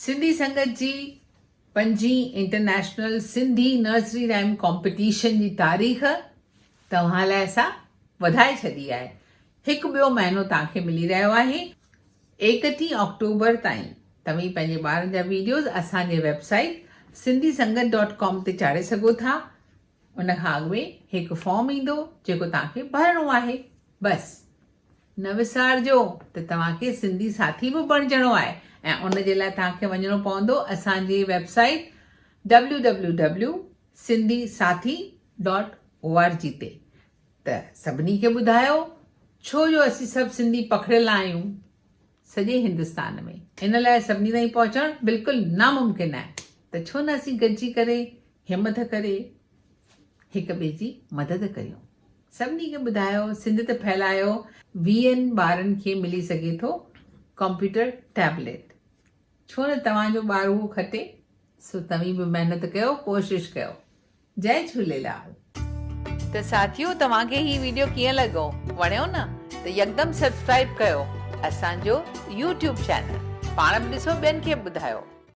سنڌي سنگت جي پنجين international Sindhi nursery rhyme competition جي تاريخ توهان لاء اسان وڌائي ڇڏي آهي. هڪ ٻيو مهينو توهان کي ملي رهيو آهي. ايڪٽيهين آڪٽوبر تائين توهين پنهنجي ٻارن جا ويڊيوز اسان جي website Sindhi Sangat dot com تي چاڙهي سگهو ٿا. ان کان اڳ ۾ هڪ فارم ايندو جيڪو توهان کي ڀرڻو آهي. بس نه وسارجو ته توهان کي سنڌي ساٿي به بڻجڻو آهي ۽ ان جي لاء توهان کي وڃڻو پوندو اسان جي website W W W Sindhi Sathi dot O R G تي ته سڀني کي ٻڌايو ڇو جو اسين سڀ سنڌي پکڙيل آهيون سڄي هندستان ۾ ان لاء سڀني تائين پهچڻ بلڪل ناممڪن آهي ته ڇو نه اسين گڏجي ڪري همٿ ڪري هڪ ٻئي جي مدد ڪريون. سڀني کي ٻڌايو، سنڌيت ڦهلايو. ويهن ٻارن کي ملي سگهي ٿو ڪمپيوٽر ٽيبليٽ. ڇو نه توهان جو ٻار اهو کٽي. سو توهين به محنت ڪيو، ڪوشش ڪيو. جئي جهوليلال. ته ساٿيو توهان کي هي ويڊيو ڪيئن لڳو وڻيو نه ته يڪدم سبسڪرائيب ڪيو اسان جو يوٽيوب چينل پاڻ به ڏسو ٻين کي به ٻڌايو.